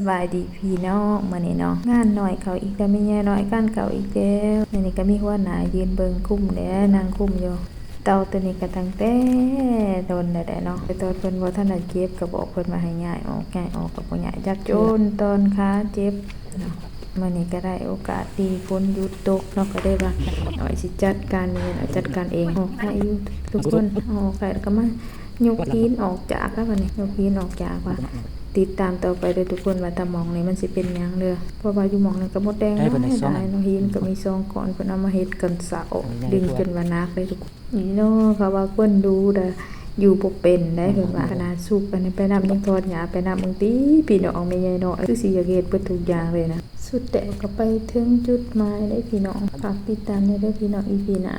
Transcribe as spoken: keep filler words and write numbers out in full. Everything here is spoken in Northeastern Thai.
สบายดีพี่น้อง มื้อนี้เนาะ งานน้อยเข้าอีกแล้ว แม่ใหญ่น้อยงานเข้าอีกแล้ว มื้อนี้ก็มีหัวหน้ายืนเบิ่งคุมแหละ นั่งคุมอยู่ เต่าตัวนี้ก็ตั้งแต่โดนแล้วแหละเนาะ แต่ตอนเพิ่นบ่ทันได้เจ็บก็บอกเพิ่นว่าให้ย้ายออก ย้ายออกก็บ่ย้ายจักเทื่อ จนตอนขาเจ็บเนาะ มื้อนี้ก็ได้โอกาสดีฝนหยุดตกเนาะ ก็ได้ว่าน้อยสิจัดการ แม่ใหญ่น้อยจัดการเอง ออกได้อยู่ทุกคน ออกได้แล้วก็มา ยกหินออกจากแล้วบัดนี้ ยกหินออกจากว่า ติดตามต่อไปเด้อทุกคนว่าตาหม่องนี่มันสิเป็นหยังเด้อ เพราะว่าอยู่หม่องนั้นก็มดแดง ได้บัดนี้ หลาย สองอัน หลายเนาะ หินก็มีสองก้อน เพิ่นเอามาเฮ็ดกันเสา อันนี้ ดึงจนว่าหนักเลยทุกคน นี่เนาะ เขาว่าคนดูเด้อ อยู่บ่เป็นได้ เพิ่นว่า ขนาดสุกอันนี้ไปนำยังถอนหญ้าไปนำ บางทีพี่น้องแม่ใหญ่น้อยคือสิอยากเฮ็ดเบิดทุกอย่างเลยนะ สุดแต่ก็ไปถึงจุดหมายได้พี่น้อง ฝากติดตามได้เด้อพี่น้อง อีพี หน้า